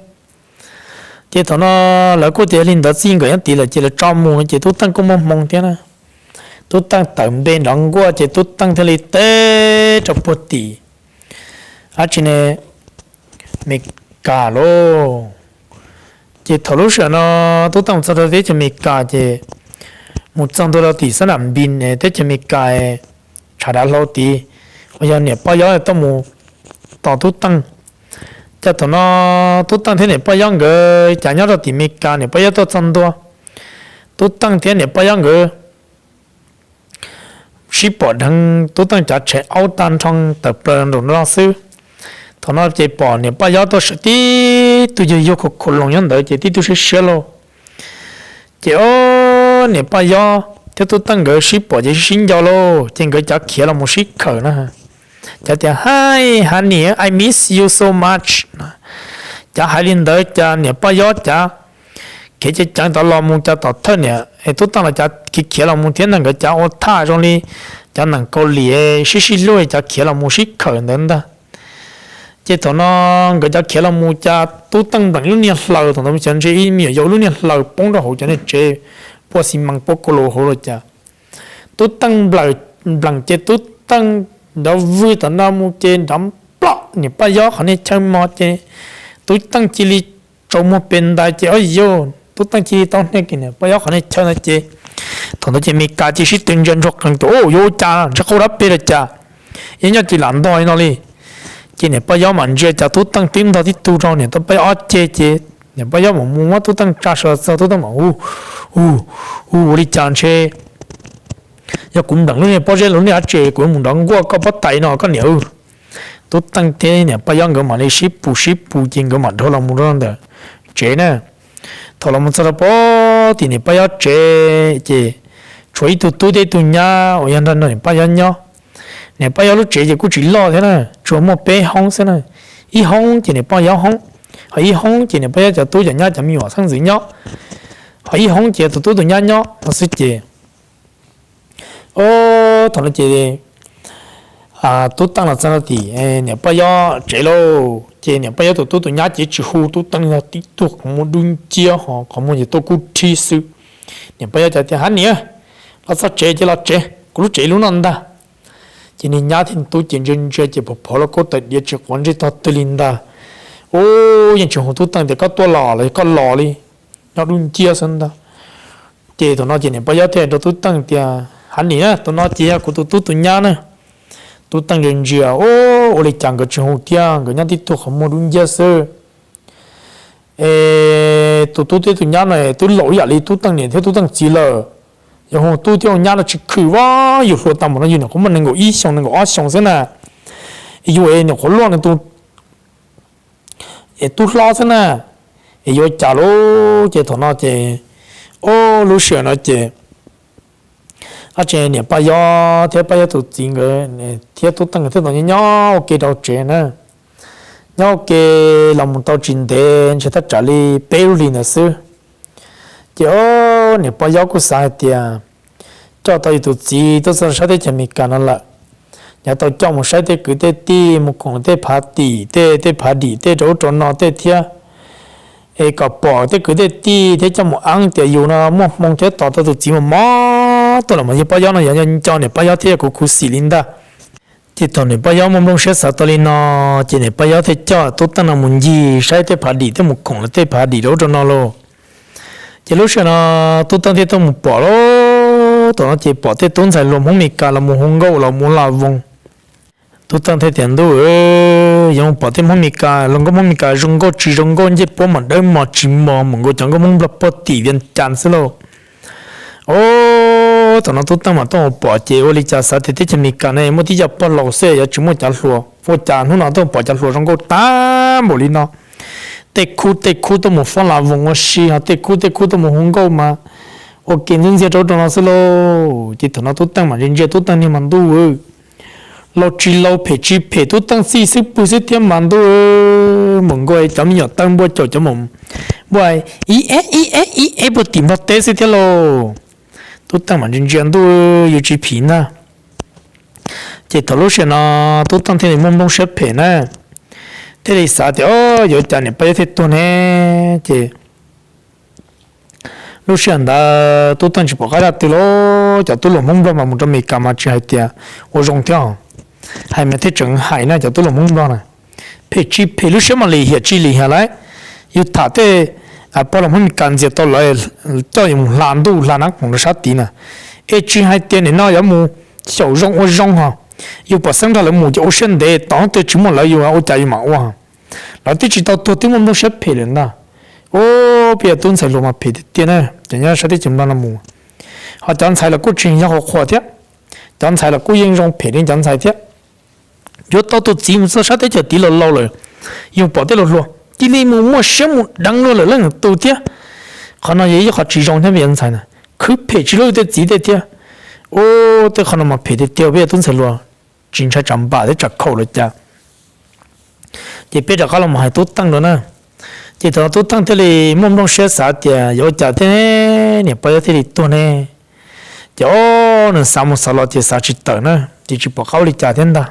Ces thaum no lawv kuj tias yog li ntawd txij nkawm nyob tid lawm ces lawv tso mus no ces Tub Teej kuj muaj hmoo thiab na. Tub Teej tawm npe nrov nkuaj ces Tub Teej thiaj li teb rau puag tim dab tsi ne, Mes Kas lauj. Ces thaum lub sij hawm no Tub Teej mus txog rau teb chaws Mes Kas ces mus txog ntua rau tim xab nam npis teb chaws Mes Kas tshav dav hlau tid, uas yog niam Paj Yob tuaj mus tos Tub Teej. Ces thaum no Tub Teej thiab niam Paj Yob nkawd cas nyob rau tim Mes Kas, niam Paj Yob tuaj txog ntua, Tub Teej thiab niam Paj Yob nkawd sib pom dheev Tub Teej cov tshais aub tag nrho tawm plaws nraum no xwb. Thaum no ces pom niam Paj Yob tuaj sawv tib tug yug yug khuv khuv loos nyob ntawd ces tib tug siab siab lauj. Ces o, niam Paj Yob thiab Tub Teej nkawd sib pom ces sib sib nco lauj, ces nkawd cov khiav los mus sib khawm na. Cov tias hi honey, I miss you so much. Cov hais li ntawd ces niam Paj Yob cov khiav ceev ceev tod los mus, cov tom thawj niam Tub Teej los cov khiav khiav los mus thiab ntag, nkawd cov ua thaj zoo li cov neeg Kaus Lim sib sib hlub, cov khiav los mus sib khawm ntawd ntag. Ces thaum no nkawd cov khiav los mus ces Tub Teej npleem lub niag hlaws, thaum ntawd xyov ntshe ib me nyuam yaus lub niag hlaws poob rau hauv cov niag tsev pua xi mas pua kau lus hauv los cas. Tub Teej npleem ces Tub Teej nrov vwg tom no mus ces nrov nploj niam Paj Yob qhov niag chaw mog ces Tub Teej cia li tsaus muag pes ntais ces o yog Tub Teej cia li tau hnia kiag niam Paj Yob qhov niag chaw ntawd ces thaum ntawd ces Mes Kas cia li sib tw ntsia ntsuag qees tias yuav ua cas, ntshe qaug dab peg los cas, yeej nyob cia li lam ntog li no li. Ces niam Paj Yob mas ntsia cas Tub Teej twb ntog tib tug rau niam Paj Yob ob ceg ces niam Paj Yob mam mus muab Tub Teej tsa sawv txog, Tub Teej mam hu, hu, hu ua li cas ntshe yog kuv npleem lub niag pob zeb los lub niag dab tsi kuv yuav mus nrov nkuaj koj pob tais no koj niam. Tub Teej thiab niam Paj Yob nkawd mam li sib pus sib pus ces nkawd mam dhau los mus rau ntawm tsev na. Thaum los mus txog rau puag tim niam Paj Yob tsev ces tshuav ib tug tub thiab ib tug nyab uas yog nrog niam Paj Yob nyob. Niam Paj Yob lub tsev ces kuj tsis loj thiab na, tsuas muaj peb hoob xwb na. Ib hoob ces niam Paj Yob hoob, ho ib hoob ces niam Paj Yob cov tub cov nyab cov me nyuam xeeb ntxwv nyob, ho ib hoob ces tus tub tus nyab nyob no xwb ces o, thaum no ces Tub Teej los txog rau tim niam Paj Yob tsev lauj, ces niam Paj Yob tus tub tus nyab ces tsis hu Tub Teej, yog tib tug qhov muag dub nciab ho qhov muag ces tuaj kub rhib xwb. Niam Paj Yob cas tias hab niam, los txog tsev ces los tsev, kuv lub tsev lub no ntag. Ces niag nyab thiab tub ces ntsia ntsia ces phov phov los kaub tais diav tsis quav ntsej tog twg li ntag. U, yeej tsis hu Tub Teej tias koj tuaj los los yog koj los li, nyob dub nciab xwb ntag. Ces thaum no ces niam Paj Yob thiaj hais rau Tub Teej tias hab niam, tus no ces yog kuv tus tub tus nyab na. Tub Teej ntsia ntsia, u, ua li cas nkawd tsis hu thiab, nkawd nyob tib tug qhov muag dub nciab xwb. Es tus tub thiab tus nyab no twb laus ib yam li Tub Teej niam thiab Tub Teej txiv lawm. Yog hu tub thiab hu nyab no tsis khwm, yus hluas tau npaum no yus nyuam qhuav muaj nees nkaum ib xyoos nees nkaum ob xyoos xwb na, yus nyuam qhuav luaj nws tus tub hlob xwb na, es yuav cas lauj. Ces thaum no ces, o, lub sij hawm no ces, o, ces niam Paj Yob thiab Paj Yob tus txiv nkawd thiab Tub Teej thiaj tau nyob nyob ua ke rau tsev na. Nyob ua ke los mus tau tsis ntev, ntshe thaj tsam li peb lub hlis ntawd xwb, ces, o, niam Paj Yob kuj xav hais tias coj tau yus tus txiv tuaj txog saib teb chaws Amelikas no lawm, yuav tau coj mus saib tej kwv tej tij, mus khoom tej phav tim tej, tej phav dim tej rau ub rau no tej thiab, es kom pom tej kwv tej tij thiab coj mus eeb tias yus no muaj hmoo thiab tos tau tus txiv mos mos tuaj los mas yog Paj Yob no yog nco niam Paj Yob thiab yog kuv khuv xim li ntag. Ces thaum niam Paj Yob muaj nplooj siab xav tau li no, ces niam Paj Yob thiaj coj Tub Teej no mus ncig saib tej phav dim, thiaj mus khoom lawv tej phav dim rau ub rau no lauj. Ces lub sij hawm no Tub Teej thiaj tuaj mus pom lauj. Thaum no ces pom tej tub ntxhais hluas Hmoob Mes Kas los mus hu nkauj los mus ua la voos. Tub Teej thiaj tias, Ntuj, yuav mus pom tej Hmoob Mes Kas, hluas nkauj Hmoob Mes Kas zoo nkauj tsis zoo nkauj, ncej puab mas dawb mos tsis mos, mus nkaus cov nkauj Hmoob Nplog puag tim Vias Cas xwb lauj. O, thaum no Tub Teej mas tuaj mus pom ces ua li cas xav tias teb chaws Amelikas no muaj tib co pog laus xwb, yuav tsis muaj cov hluas, ua cas hnub no tuaj pom cov hluas zoo nkauj tag npaum li no. Tej khub tej khub tuaj mus fob la voos ua si, ho tej khub tej khub tuaj mus hu nkauj mas ua ke ntxiag ntxiag rau ub rau no xwb lauj. Ces thaum no Tub Teej mas ntsia ntsia Tub Teej niag mas, Ntuj, laus tsis laus phem tsis phem, Tub Teej txij xwb pw xwb thiab mas, Ntuj, mus nkaus cov me nyuam tawg npua caum cov mus npua ib eb ib eb ib eb puag tim Nplog teb xwb thiab lauj. Tub Teej mas ntsia ntsia, Ntuj, yus tsis phim ntag. Ces thaum lub sij hawm no Tub Teej thiaj li muaj nplooj siab phem na, thiaj li xav tias, O, yuav cas niam Paj Yob thiaj tuag ne? Ces lub sij hawm ntawd Tub Teej tsis pom qab dab tsi lauj. Cov tub hluas Hmoob Nplog mas mus rau Amelikas mas tsis hais tias ua zoo thiab, hais mas thiaj tseem hais na, cov tub hluas Hmoob Nplog na. Phem tsis phem, lub siab mas lim hiam tsis lim hiam lauj. Yus tham tej pog laus Hmoob Amelikas ntxias tau lawv coj yus mus hla ntuj hla nab khoom rau sab tid na, es tsis hais tias nim no yuav mus xyaum zoo ua zoo ho, yus pom xeeb nrog lawv mus ces ua siab ntev, tom qab twg tsis muaj lawv yus ua cas yus mam ua. Lawv twb tsis tau tuag twb muaj nplooj siab phem lawm ntag. Ub, peb yog tub ntxhais hluas mas phem tiag tiag na, cov nyob sab teb chaws Nplog no mus. Ho cov ntxhais los kuj tsis yog qhuas qhuas thiab, cov ntxhais los kuj yeej zoo phem li cov ntxhais thiab. Yuav tau tus txiv mus txog sab teb chaws tid los laus lawm, yus pom tej laus hluas cia li mus muaj siab mus deev luag lawm leej tus thiab. Qhov no yog ib qho tsis zoo thiab peb cov ntxhais na, khwv phem tsis lub tej txiv tej thiab. Ub, tej qhov no mas phem tiag tiag, peb yog tub ntxhais hluas tsis ntshai tsam npam thiab tsam khaum los cas. Ces peb rov qab los mus hais Tub Teej dua na. Ces thaum no Tub Teej thiaj li muaj nplooj siab xav tias yuav ua cas thiab niam Paj Yob thiaj li tuag ne. Ces o, nws xav mus xav los ces xav tsis tawm na, ces tsis pom qab ua li cas thiab ntag.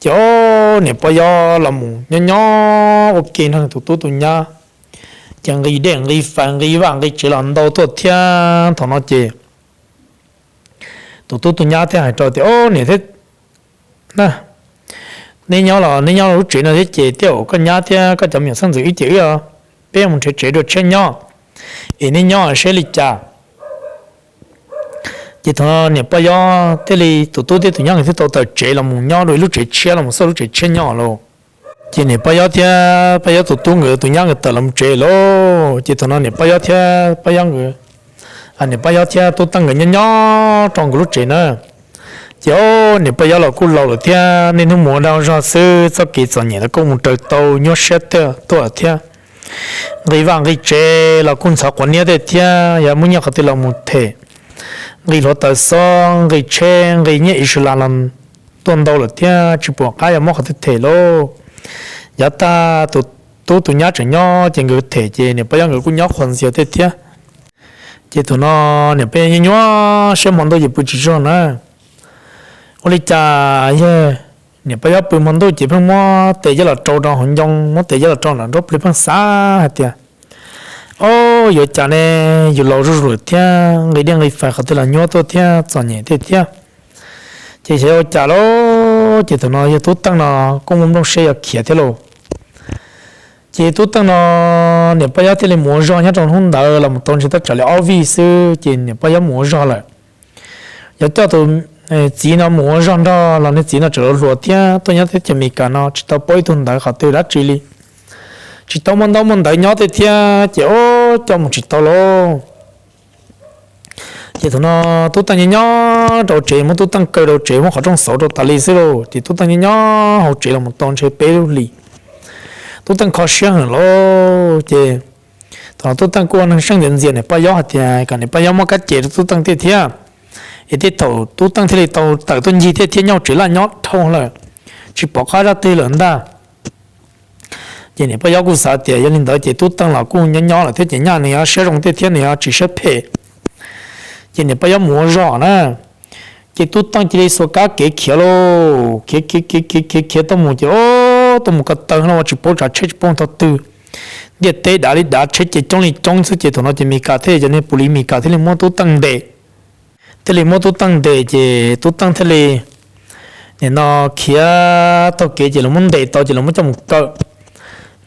Ces o, niam Paj Yob los mus nyob nyob ua ke nrog tus tub tus nyab, ces nqis dej nqis fais nqis vaj nqis tsev los ntau tuaj thiab. Thaum no ces tus tub tus nyab thiaj hais rau tias, O, niam thiab neb nyob los neb nyob lub tsev no thiab ces tej zaum koj nyab thiab koj cov me nyuam xeeb ntxwv wb ces wb, peb mus nrhiav tsev dua tshiab nyob, es neb nyob seb li cas. Ces thaum no niam Paj Yob thiaj li, tus tub thiab tus nyab nkawd thiaj tau tawm tsev los mus nyob dua ib lub tsev tshiab, los mus xauj lub tsev tshiab nyob lauj. Ces niam Paj Yob thiab Paj Yob tus tub nkawd tus nyab nkawd tawm los mus tsev lauj. Ces thaum no niam Paj Yob thiab Paj Yob nkawd, niam Paj Yob thiab Tub Teej nkawd nyob nyob rau nkawd lub tsev na. Ces o, niam Paj Yob los kuj laus lawm thiab, niaj hnub mus ua dag zog xwb, txoj kev txom nyem los kuj mus raws tau, nyuaj siab tuaj thiab. Nqis vaj nqis tsev los kuj ntxhov quav niab tej thiab, yog muaj nyiaj qhov twg los mus them. Nqis hluav taws xob, nqis tsheb, nqis nyiaj Israel los tuaj ntau lawm thiab, tsis pom qab yuav muab qhov twg them lauj. Yav tag tus tub tus nyab tseem nyob ces nkawd them, ces niam Paj Yob nkawd kuj nyob qhuas ntxias tej thiab. Ces thaum no niam Paj Yob nyuaj nyuaj siab, hmo ntuj ces pw tsis tsaug na. Ua li cas yog niam Paj Yob pw hmo ntuj ces pheej muab tes coj los rau rau hauv ncoo, muab tes coj los rau nram nraub plig, pheej xav hais tias, O, yuav cas ne, yus laus zuj zus lawm thiab, nqis dej nqis fais qhov twg los nyuaj tuaj thiab, txom nyem tej thiab. Ces xyov ua cas lauj, ces thaum no yog Tub Teej no kuj muaj nplooj siab yuav khiav thiab lauj. Ces Tub Teej no niam Paj Yob thiaj li mus ua zog nyob rau hnub ntawd los mus tau ntshe tab tsam li ob vij xwb, ces niam Paj Yob mus ua zog lawm. Yuav coj tus txiv no mus ua zog nrog los niag txiv no tseem hluas hluas thiab, tuaj nyob teb chaws Amelikas no tsis tau paub ib tug ntawv qhov twg dab tsi li, tsis tau muaj ntaub muaj ntawv nyob tej thiab, ces o, coj mus tsis tau lauj. Ces thaum no Tub Teej nyob nyob rau tsev, muab Tub Teej kaw rau tsev, muab qhov rooj xauv rau tas li xwb lauj. Ces Tub Teej nyob nyob hauv tsev los mus tau ntshe peb lub hlis, Tub Teej kho siab heev lauj. Ces thaum no Tub Teej kuj ua neeg seej ntxias ntxias niam Paj Yob hais tias kom niam Paj Yob muab kab ces rau Tub Teej thiaj thiab, es tej thaum Tub Teej thiaj li tau tawm tuaj ncig thiab thiab nyob tsev laj nyob dhau lawm, tsis pom qab zaj twg lawm ntag. Ces niam Paj Yob kuj xav tias yog li ntawd ces Tub Teej los kuj nyob nyob lawm thiab ces nyaj nws yuav siab zoo thiab thiab nws yuav tsis siab phem. Ces niam Paj Yob mus ua zog na, ces Tub Teej cia li xuas kab kev khiav lauj, khiav khiav khiav khiav khiav tuaj mus ces o, tuaj mus ko taw no ua tsis paub tsav tsheb tsis paub tog twg, ntiaj teb dav li dav tsheb ces coob li coob xwb. Ces thaum no ces Mes Kas thiab cov niag pus lis Mes Kas thiaj li muab Tub Teej ntes, thiaj li muab Tub Teej ntes ces Tub Teej thiaj li nim no khiav taug kev ces lawv muab ntes tau ces lawv muab coj mus kaw.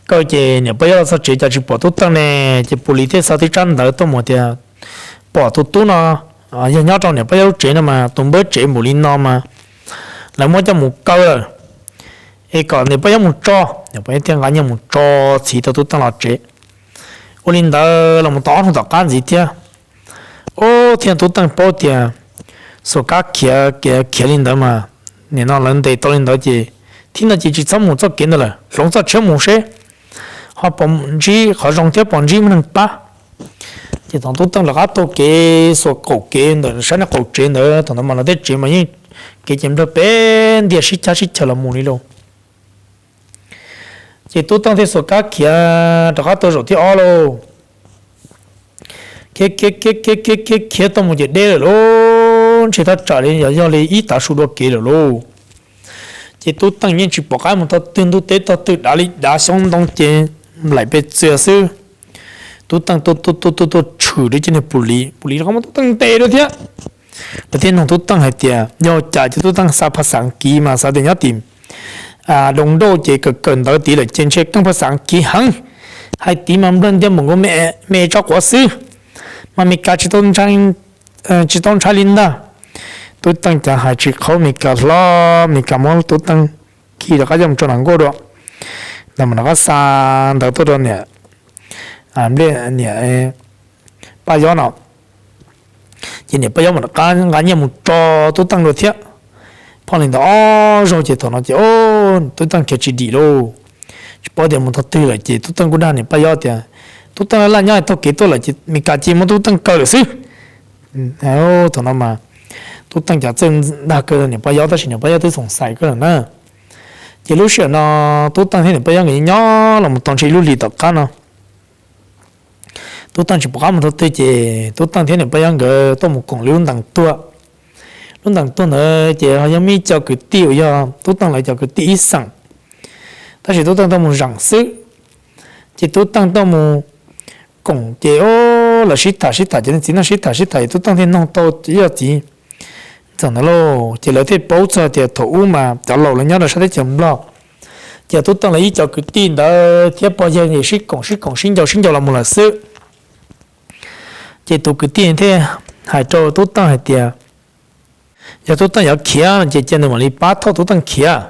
Kaw ces niam Paj Yob los txog tsev cas tsis pom Tub Teej ne, ces pus lis thiaj xa tib tsab ntawv tuaj mus tias pom tus tub no yog nyob rau niam Paj Yob lub tsev no mas tus npawb tsev npaum li no mas lawv muab coj mus kaw lawm, es kom niam Paj Yob mus tso. Niam Paj Yob thiaj nqa nyiaj mus tso txhiv tau Tub Teej los tsev. Ua li ntawd los mus tau ob hnub tom qab ntxiv thiab, ub, thiaj Tub Teej paub tias xuas kab khiav khiav li ntawd mas nim no lawv ntes tau li ntawd ces thib no ces tsis txhob mus txoj kev ntawd lawm, hloov txoj tsheb mus seb ho pom ntsib qhov zoo thiab pom ntsib muaj neeg pab. Ces thaum Tub Teej rov qab taug kev xuas qaum kev ntawm sab niag qaum tsev ntawd, thaum ntawd mas lawv tej tsev mas yeej kev ces nplawg pem ntiag sib cab sib chaws los mus li lauj. Ces Tub Teej thiaj xuas kab khiav rov qab tau zaum thib ob lauj. Khiav khiav khiav khiav khiav khiav khiav tau mus ces deb lawm lauj, ntshe thaj tsam li yog li ib tav su dua kev lawm lauj. Ces Tub Teej yeej tsis pom qab mus tog twg, ntuj teb tog twg dav li dav, xyoob ntoo ces nplaim pes txias xwb. Tub Teej tuaj tuaj tuaj tuaj tshwm rau cov niag pus lis, pus lis rov qab muab Tub Teej ntes dua thiab. Lawv thiaj nug Tub Teej hais tias yog cas, ces Tub Teej xav phas xas kiv mas xav tias nyob tim Doo Dauj ces kawm kawm ntawv tid lawm ces ntshe keej phas xas kiv heev, hais tid mas nplawg ntiag npaum nkaus me tso quav xwb, mas Mes Kas tsis tau ntshai li ntag. Tub Teej cov hais tsis qhaub Mes Kas hlo, Mes Kas muab Tub Teej khi rov qab coj mus tso nram nkuaj dua, ntawd mas rov qab xa ntawv tuaj rau niam, niam Paj Yob no. Ces niam Paj Yob mam rov qab nqa nyiaj mus tso Tub Teej dua thiab. Phoj li ntawd ob zaug ces thaum no ces Tub Teej khiav tsis dim lauj, tsis paub tias mus tog twg lawm ces Tub Teej kuj dag niam Paj Yob tias Tub Teej laj nyob taug kev tuaj lawm ces Mes Kas cia muab Tub Teej kaw lawm xwb. Thaum no mas Tub Teej cov txawj dag kawg niam Paj Yob tab sis niam Paj Yob twb xoom xais kawg lawm na. Ces lub sij hawm no Tub Teej thiab niam Paj Yob nkawd nyob los mus tau ntshe ib lub hlis tom qab no, Tub Teej tsis pom qab mus tog twg ces Tub Teej thiab niam Paj Yob nkawd tuaj mus koom li lub ntees tuag. Lub ntees tuag ntawd ces ho yog muaj ib co kwv tij uas yog Tub Teej lawv cov kwv tij ib xeem, tab sis Tub Teej tuaj mus zeem xwb. Ces Tub Teej tuaj mus koom ces lawv sib tham sib tham ces txiv neej sib tham sib tham es Tub Teej thiaj noog tau ib co txiv ntxawm ntawd lauj, ces lawv thiaj paub txog tias thaum ub mas cov laus lawv nyob rau sab teb chaws Nplog, ces Tub Teej lawv ib co kwv tij ntawd thiab pog yawg sib koom sib koom sib ncaus sib ncaus los mus lawm xwb. Ces tus kwv tij thiaj hais rau Tub Teej hais tias yog Tub Teej yuav khiav no ces cia nws mam li pab thauj Tub Teej khiav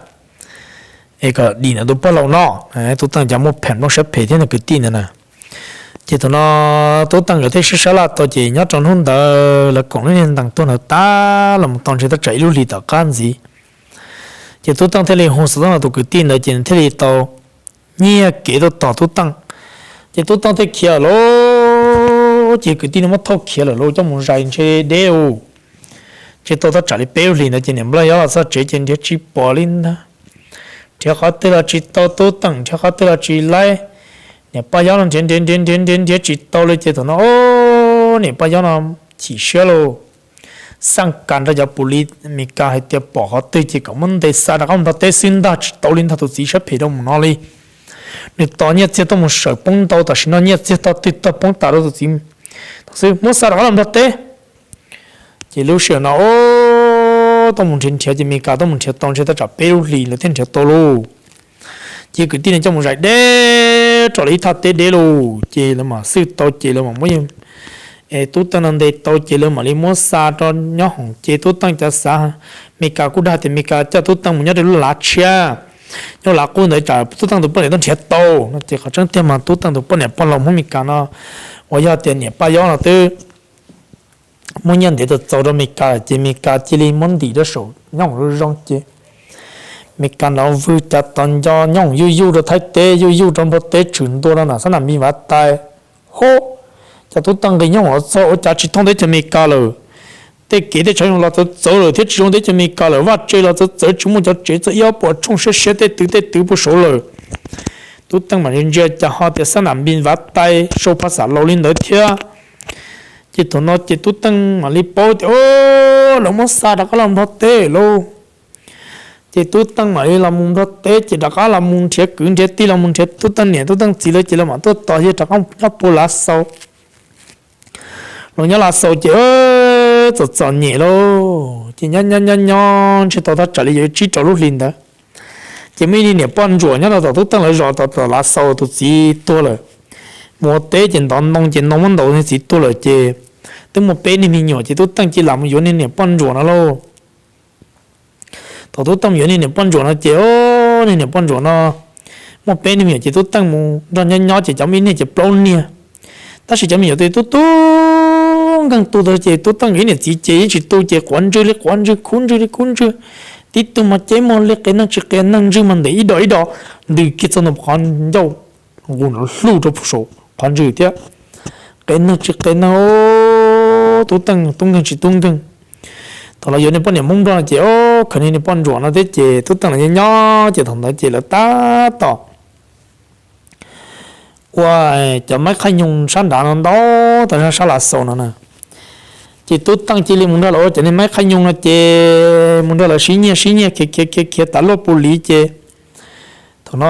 es kom dim ntawm tus pog laus no. Tub Teej cov muaj phem nplooj siab phem thiab nws kwv tij ntawd na. Ces thaum no Tub Teej nkawd thiaj sib sab laj tau ces nyob rau hnub ntawd lawv koom lub niag ntees tuag ntawd tas los mus tau ntshe tab tsam ib lub hlis tom qab ntxiv, ces Tub Teej thiaj li hu xov tooj rau tus kwv tij ntawd ces nws thiaj li tau nyiag kev tuaj tos Tub Teej. Ces Tub Teej thiaj khiav lawm lauj, ces kwv tij no muab thauj khiav lawm lauj, coj mus zais ntshe deb lauj. Ntshe tau tab tsam li peb lub hlis ntawd ces niam Nplog Yob los txog tsev ces nrhiav tsis pom li ntag. Nrhiav qhov twg los tsis tau Tub Teej, nrhiav qhov twg los tsis laib. Niam Paj Yob no nrhiav nrhiav nrhiav nrhiav nrhiav nrhiav tsis tau li ces thaum no niam Paj Yob no chim siab lauj, xaj kas rau cov pus lis Mes Kas hais tias pom qhov twg ces kom muab ntes xa rov qab mus Nplog teb xwb ntag, tsis tau li ntag, tus txiv siab phem dhau mus no li. Nws tos nyiaj txiag tuaj mus sawm poob ntau, tam sim no nyiaj txiag tog twg tog poob tas rau tus txiv xwb, muab xa rov qab los Nplog teb. Ces lub sij hawm no tuaj mus nrhiav nrhiav ces Mes Kas tuaj mus nrhiav tau ntshe tab tsam peb lub hlis lawv thiaj nrhiav tau lauj. Ces kwv tij no coj mus zais deb rau lawv ib thaj teb deb lauj, ces lawv mam xwj tau ces lawv mam muab Tub Teej no ntes tau ces lawv mam li muab xa rau nyob hoom ces Tub Teej cov xav, Mes Kas kuj dag tias Mes Kas coj Tub Teej mus nyob rau lub lav tshiab, nyob lav qub ntawd tsam Tub Teej tus poj niam tuaj nrhiav tau no. Ces qhov tseeb tiag mas Tub Teej tus poj niam pog laus Hmoob Mes Kas no uas yog tias niam Paj Yob no twb muab nyiaj ntev txaus txaus rau Amelikas lawm ces Amelikas cia li muab ntim rau saum nyooj zoo zoo ces Amelikas nrov vwg cav tod nco nyooj yuj yuj rau Thaib teb, yuj yuj rau Nplog teb, tshwm ntua rau nram xab nam npis vav tais. Hub, cov tub teej nqis nyooj los txog ua cas tsis thooj teb chaws Amelikas lawm. Tej kev tej tshav nyoog los txawv txawv lawm thiab tsis zoo teb chaws Amelikas lawm, vaj tse los txawv txawv, tsis muaj cov tsev, txog ib ob puas tshooj siab siab, tej twv tej twv puag saud lawm. Tub teej mam li ntsia cas ho tias xab nam npis vav tais sau phas xas Laus li ntawd thiab. Ces thaum no ces tub teej mam li paub tias, o, lawv muab xa rov qab los Nplog teb lauj. Ces tub teej mam li los mus Nplog teb ces rov qab los mus nrhiav kwv nrhiav tij, los mus nrhiav tub teej niam tub teej txiv lawv ces lawv mam tuaj tos yawg rov qab nyob puag Lav Xaus. Los nyob Lav Xaus ces txom txom nyem lauj, ces nyob nyob nyob nyob ntshe tau thaj tsam li yuav tsib rau lub hlis ntawd. Ces muaj ib niag niam poj ntsuam nyob rau tom tub teej lawv zos tom Lav Xaus, tus txiv tuag lawm. Mus ua teb ces ntov ntoo ces ntoo muab ntaus, niag txiv tuag lawm ces twb muaj peb niag me nyuam ces tub teej cia li mus yuav niag niam poj ntsuam no lauj. Thaum tub teej yuav niag niam poj ntsuam no ces, o, niag niam poj ntsuam no muaj peb niag me nyuam ces tub teej mus nrog nyob nyob ces cov me niag ces plaub niag. Tab sis cov me nyuam ces tub tub nkeeg tu tag ces tub teej ib niam txiv ces yeej tsis tu ces quav ntswg li quav ntswg, khub ntswg li khub ntswg, tib tug mas ceb muag li qias neeg tsis qias neeg, ntswg mas ntev ib do ib do ntws kiag txog ntua qhov ncauj, nqus nrov hluj rau saum qhov ntswg thiab. Qias neeg tsis qias neeg, tub teej tub nkeeg tsis tub nkeeg. Thaum lawv yuav niag poj niam Hmoob Nplog no ces, o, khaws niag poj ntsuam no thiab ces tub teej los nyob nyob ces thaum ntawd ces lawv tab tom ua cov maib qhaib nyoog sab nrad no ntau, tas zog sab Lav Xaus no na. Ces tub teej cia li mus nrog lawv ua cov niag maib qhaib nyoog no ces mus nrog lawv sib nyiag sib nyiag khiav khiav khiav khiav tas luaj pus liv ces thaum no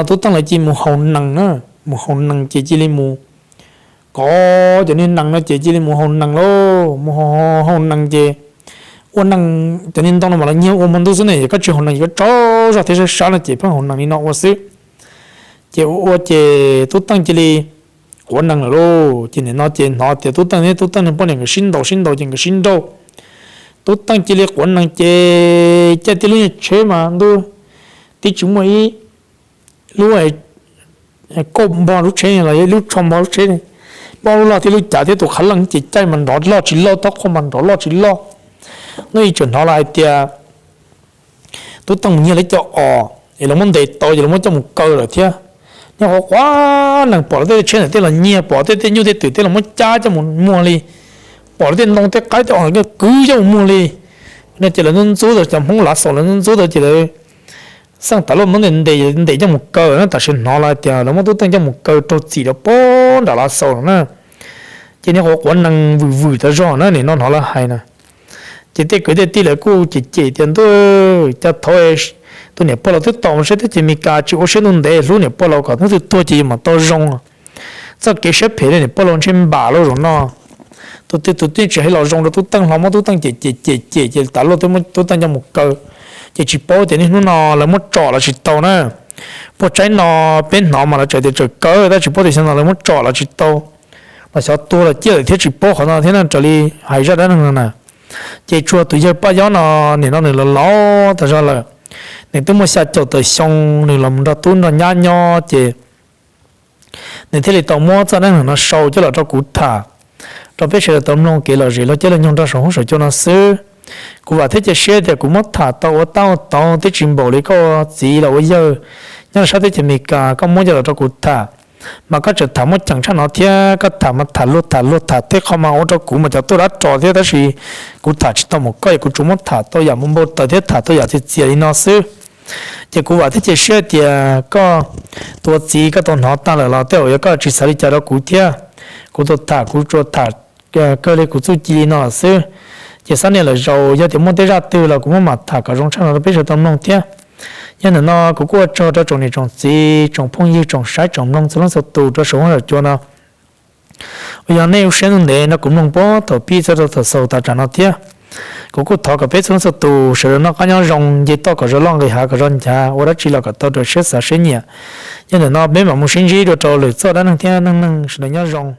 tub teej lawv cia li mus haus nees na, mus haus nees ces cia li mus kov cov niag nees no ces cia li mus haus nees lauj, mus haus nees ces ua nees, cov niag ntoo no mas lawv nyiag ua hmo ntuj xwb ne, yog koj tsis haus nees yog koj tsaug zog thiab sab sab no ces pheej haus nees li no ua xwb. Ces ua ua ces tub teej cia li quav nees lawm lauj. Ces nim no ces hnov tias tub teej thiab tub teej niag poj niam nkawd sib ntaus sib ntaus ces nkawd sib nrauj. Tub teej cia li quav nees ces caij tib lub nyuag tsheb mas ntuj, twb tsis muaj ib lub kauj npog lub tsheb los yog ib lub tsho npog lub tsheb, npog lub log thiab lub cav thiab tus qhab leej ces caij mas nrov loj tsis loj, taub hau mas nrov loj tsis loj. Hnub ib tseem hnov lawv hais tias tub teej mus nyiag lawv cov os es lawv muab ntes tau ces lawv muab coj mus kaw lawm thiab. Nyob quav quav nees pom lawv tej tsheb ntawm tej los nyiag, pom tej tej nyuj tej twm tej los muab cab coj mus muag li, pom lawv tej ntoo tej qaib tej os kwv coj mus muag li. No ces lawv ntxub ntxub tau, cov Hmoob Lav Xaus lawv ntxub ntxub tau ces lawv xeej tas luaj muab ntes ntes ntes coj mus kaw na. Tam sim hnov lawv tias lawv muab tub teej coj mus kaw raug txim rau puag nram Lav Xaus lawm na. Ces niag quav quav nees vwm vwm tas zog na, nim no hnov lawv hais na. Ces tej kwv tej tij lawv kuj cem cem tias ntuj, cas thov tus niam pog laus twb tos mus saib teb chaws Amelikas tsis ua siab ntuj ntev hlub niam pog laus kom hnub twg tuag ces yuav mam tau zoo. Txoj kev siab phem li niam pog laus ntshe npam lauj zaum no. Tus twg tus twg tsis hais los zoo rau tub teej hlo, muab tub teej cem cem cem cem ces tas luaj twb muab tub teej coj mus kaw. Ces tsis paub tias niaj hnub no lawv muab tsom los tsis tau na. Puag tsaib no peb hnov mas lawv tseem tias tseem kaw, tab tsis paub tias xyov no lawv muab tsom los tsis tau, los xyov tuag los ciaj lawm thiab tsis paub qhov no thiab na, raws li hais zaj dab neeg no na. Ces tsuas tus yawg Paj Yob no, nim no nws los laus tas zog lawm, nws twb muaj xya caum tawm xyoo, nws los nrog tub nrog nyab nyob ces nws thiaj li tau muab txoj dab neeg no sau coj los rau kuv tham, rau peb sawv daws tau mloog kev lom zem laug caij laug nyoog rau saum huab saum cua no xwb. Kuv vam thiab cia siab tias kuv muab tham tau ua tab ua tod twb tsis npaum li koj txiv los ua yawg nyob rau sab teb chaws Amelikas koj muab coj los rau kuv tham. Mas koj tseem tham muaj ceem tshaj no thiab, koj tham mas tham luag tham luag tham tej qho mas ua rau kuv mas cov tuaj dab ros thiab, tab sis kuv tham tsis tau mus koj, kuv tsuas muab tham tau yam npau taws thiab tham tau yam txias txias li no xwb. Ces kuv vam thiab cia siab tias koj tus txiv koj tau hnov tag lawm los tej zaum yog koj tsis xav li cas rau kuv thiab. Kuv tau tham kuv tsuas tham kawg li kuv txuj ci li no lawm xwb. Ces xab niaj lawm zaus yog tias muaj tej zaj twg los kuv muab mam tham kom zoo tshaj no rau peb sawv daws tau mloog thiab. Yog ntawm no kuv kuj ua tsaug rau tsoom niam tsoom txiv, tsoom phooj ywg, tsoom saib tsoom mloog txhua leej txhua tus rau saum huab saum cua no uas yog nej ua siab ntev nrog kuv mloog puag thaum pib txog rau thaum xaus tas tsam no thiab. Kuv kuj thov kom peb txhua leej txhua tus sawv daws noj qab nyob zoo, nce toj kom zoo loj, nqis hav kom zoo nchav, ua dab tsi los kom tau raws siab xav siab nyiam. Yog ntawm no peb mam mus sib ntsib dua rau lwm txoj dab neeg thiab neej neeg, sawv daws nyob zoo.